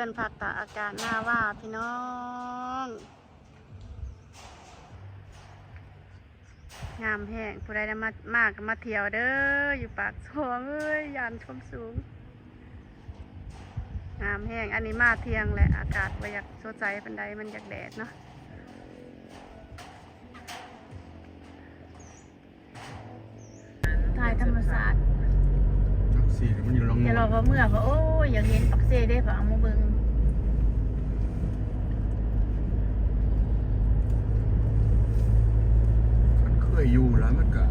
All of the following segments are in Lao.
ເພິ່ນພັກຕາກອາກາດນາວາພີ່ນ້ອງ ງາມແຮງ. ຜູ້ໃດໄດ້ມາ ມາກໍມາທ່ຽວເດີ ຢູ່ປາກຊ່ອງເອີຍ ຢ້ານຄວາມສູງ ງາມແຮງ. ອັນນີ້ມາທ່ຽງແຫຼະ ອາກາດບໍ່ຢາກສົດໃສປານໃດ ມັນຢາກແດດເນາະ. ຖ່າຍທຳມະຊາດ ຈັກຊິມັນຢູ່ລາງໂມ ແຕ່ລາວວ່າເມືອ ວ່າ ໂອ້ຍ ຢາກເຫັນປາກເຊເດ້ ພາເອົາມາເບິ່ງ. ຄັນເຄີຍຢູ່ແລ້ວ ມັນກະ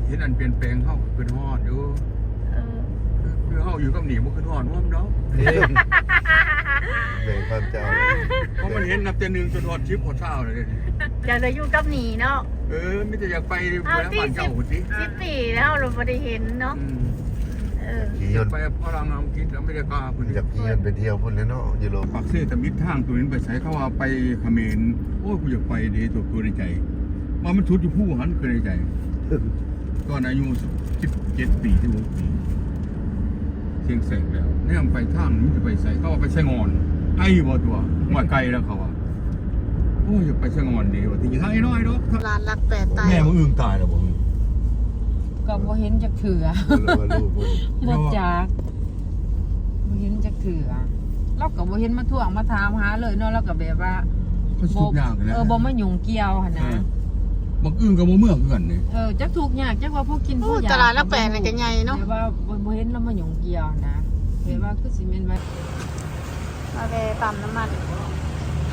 ເຫັນອັນປ່ຽນແປງ ເຮົາກະຄຶດຮອດຢູ່. ເອີ ຄື ຄືເຮົາຢູ່ກັບນີ້ບໍ່ຄຶດຮອດນຳດອກ. ເອີ ແມ່ນຄວາມເຈົ້າ ເພາະມັນເຫັນນັບແຕ່ໜຶ່ງຈົນຮອດສິບຮອດຊາວແລ້ວເດ້. ຢາກໄດ້ຢູ່ກັບນີ້ເນາະ. ເອີ ມີແຕ່ຢາກໄປ ເອົາຕິ ບ້ານເຈົ້າພຸ້ນຕິ ສິບປີແລ້ວ ເຮົາບໍ່ໄດ້ເຫັນເນາະ. ອືມ ເອີ ຢາກໄປຝຣັ່ງອັງກິດ ອາເມລິກາພຸ້ນ ຢາກຂີ່ຍົນໄປທ່ຽວພຸ້ນແຫຼະເນາະ ຢູ່ໂລກ. ປາກເຊທຳອິດທາງຕົວນີ້ໄປໃສ ເຂົາວ່າໄປຂະເໝນ. ໂອ້ຍ ກູຢາກໄປເດ້ ຕົວ ຄືໃນໃຈ ວ່າມັນສຸດຢູ່ພູຫັ້ນ ຄືໃນໃຈ. ຕອນອາຍຸສິບເຈັດປີ ສິບຫົກປີ ຊຽງແສນແລ້ວ ແນມໄປທາງນີ້ຈະໄປໃສ ເຂົາວ່າໄປໄຊງ່ອນ. ໄກບໍ່ຕົວະ? ວ່າໄກແລ້ວເຂົາວ່າ. ໂອ້ຍ ຢາກໄປໄຊງ່ອນເດ້ ວ່າຕິ ໄທນ້ອຍດອກ. ຫຼານລັກແປດຕາຍ ແມ່ບັກອຶ່ງຕາຍແລ້ວບໍ່? ກໍບໍ່ເຫັນຈັກເທື່ອ ບໍ່ຈັກ ບໍ່ເຫັນຈັກເທື່ອ. ລາວກໍບໍ່ເຫັນມາທວງມາຖາມຫາເລີຍເນາະ ລາວກໍແບບວ່າ ເອີ ບໍ່ມາຫຍຸ້ງກ່ຽວຫັ້ນນະ. ບັກອຶ່ງກໍບໍ່ເມືອຄືກັນເດ້. ເອີ ຈັກທຸກຍາກ ຈັກວ່າຜູ້ກິນຜູ້ຢາກ ຕະຫຼາດຫຼັກແປດນີ້ກໍໃຫຍ່ເນາະ ແຕ່ວ່າບໍ່ ບໍ່ເຫັນລາວມາຫຍຸ້ງກ່ຽວນະ. ແຕ່ວ່າຄືຊິແມ່ນວ່າ ມາແວ່ປ້ຳນ້ຳມັນ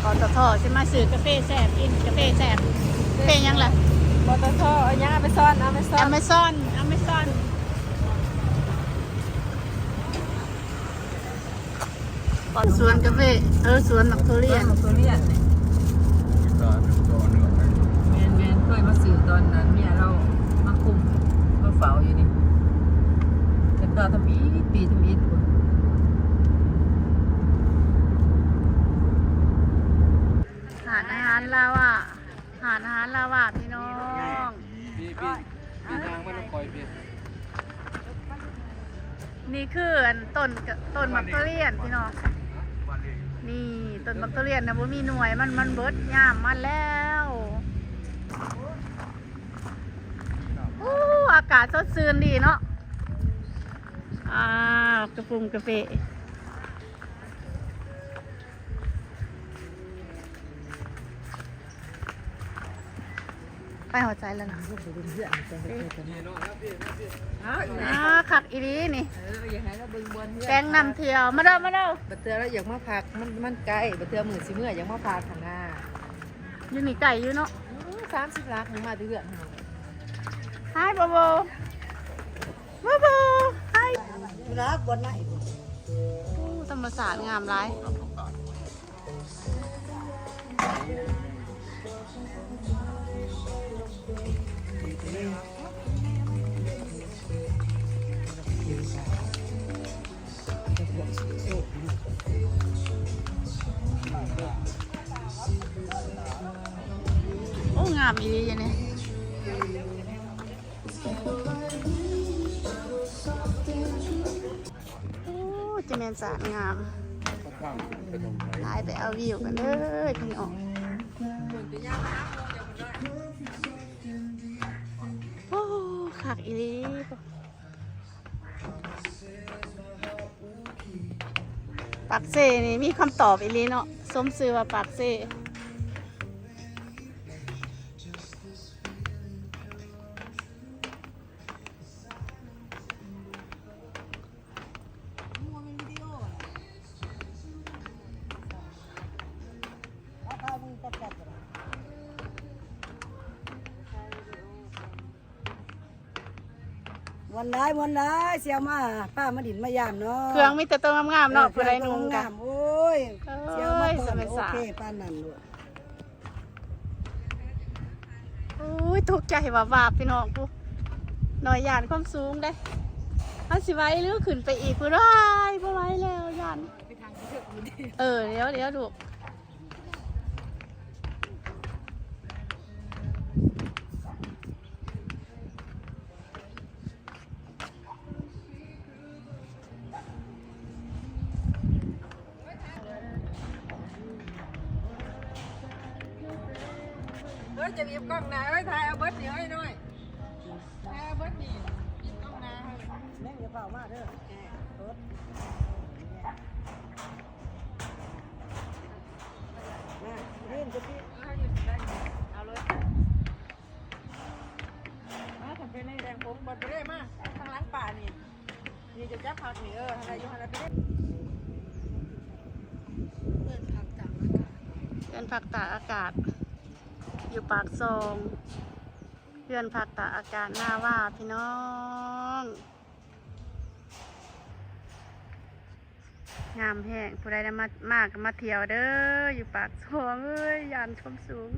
ປຕທ ຊິມາຊື້ກາເຟແຊບກິນ ກາເຟແຊບ. ເຟຫຍັງລະ? ປຕທ ຫຍັງ ອາເມຊອນ ອາເມຊອນ ອາເມຊອນ ອາເມຊອນ. ສວນກາເຟ ເອີ ສວນໝາກທຸລຽນ ໝາກທຸລຽນນີ້. ແມ່ນໆ ເຄີຍມາຊື້ຕອນນັ້ນ ເມຍລາວມາຄຸມ ມາເຝົ້າຢູ່ນີ້ ແຕ່ກໍທຳອິດ ປີທຳອິດພຸ້ນ. ຮ້ານອາຫານລາວາ ຮ້ານອາຫານລາວາພີ່ນ້ອງ. ນີ້ຄືອັນຕົ້ນ ຕົ້ນໝາກທຸລຽນພີ່ນ້ອງ. ນີ້ຕົ້ນໝາກທຸລຽນນະ ບໍ່ມີໜ່ວຍມັນ ມັນເບິດຍາມມັນແລ້ວ. ໂອ້ ອາກາດສົດຊື່ນດີເນາະ. ອ້າວ ກະປຸງກາເຟ. ໄປຮອດໃສແລ້ວນະ? ອ້າ ຄັກອີ່ຫຼີນີ້. ເອີ ຢາກໃຫ້ລາວເບິ່ງບ່ອນເຮືອນ ແກງນຳທ່ຽວ. ມາເດີ ມາເດີ. ບາງເທື່ອລາວຢາກມາພັກ ມັນ ມັນໃກ້ ບາງເທື່ອມື້ຊິເມືອຢາກມາພັກຫັ້ນນາ. ຢູ່ນີ້ໃກ້ຢູ່ເນາະ. ອື ສາມສິບຫຼັກ ມາແຕ່ເຮືອນເຮົາ. ຮາຍ ໂບໂບ ໂບໂບ ຮາຍ. ລາບບ່ອນໃນ. ໂອ້ ທຳມະຊາດງາມຫຼາຍ. ໂອ້ ງາມອີ່ຫຼີນີ້. ໂອ້ ຈະແມ່ນສາດງາມຫຼາຍ. ໄປເອົາວິວກັນເດີພີ່ນ້ອງ. ໂອ້ ຄັກອີ່ຫຼີ. ປາກເຊນີ້ມີຄຳຕອບອີ່ຫຼີເນາະ ສົມຊື່ວ່າປາກເຊ. ມ່ວນຫຼາຍ ມ່ວນຫຼາຍ ຊິເອົາມາ ພາມາດິນມາຢາມເນາະ. ເຄື່ອງມີແຕ່ໂຕງາມໆເນາະ. ເອີ ຜູ້ໃດນຸ່ງກະ ໂອ້ຍ ເອີຍ ຊິເອົາມາຕ້ອນ. ໂອເຄ ປານນັ້ນໂລດ. ໂອ້ຍ ຕົກໃຈວາບໆ ພີ່ນ້ອງ ຜູ້ນ້ອຍຢ້ານຄວາມສູງເດ້. ເຮົາຊິໄຫວຫຼືຂຶ້ນໄປອີກພຸ້ນ? ໂອ້ຍ ບໍ່ໄຫວແລ້ວ ຢ້ານ. ເອີ ດຽວໆ ລູກ. ໂອ້ຍ ທາງ ເອີຍ ຈະໜີບກ້ອງໜ້າເອີຍ ຖ່າຍເອົາເບິດນີ້ເອີຍນ້ອຍ ຖ່າຍເອົາເບິດນີ້ ໜີບກ້ອງໜ້າເອີຍ ແມ່ງຢ່າເຝົ້າມາເດີ ເອີ ມາ ເຫັນຈະຕິ ເອົາຢູ່ໄດ້ ເອົາເລີຍ ມາ ທຳເປັນໃນແດງຜົມ ບໍ່ໄດ້ມາ ທາງຫຼັງປ່ານີ້ ນີ້ຈະຈັບຜັກນີ້ ເອີ ຫັ້ນລະ ຢູ່ຫັ້ນລະ ໄປເດ້ ເຮືອນພັກຕາກອາກາດ ເຮືອນພັກຕາກອາກາດ ຢູ່ປາກຊ່ອງ ເຮືອນພັກຕາກອາກາດນາວາ ພີ່ນ້ອງ ງາມແຮງ ຜູ້ໃດໄດ້ມາ ມາກໍມາທ່ຽວເດີ ຢູ່ປາກຊ່ອງ ເອີຍ ຢ້ານຄວາມສູງ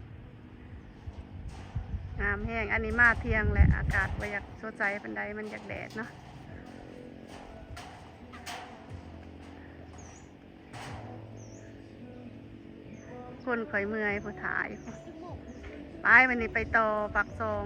ງາມແຮງ ອັນນີ້ມາທ່ຽງແຫຼະ ອາກາດບໍ່ຢາກສົດໃສປານໃດ ມັນຢາກແດດເນາະ. ຄົນຂ້ອຍເມື່ອຍ ຜູ້ຖ່າຍ ໄປ ວັນນີ້ໄປຕໍ່ປາກຊ່ອງ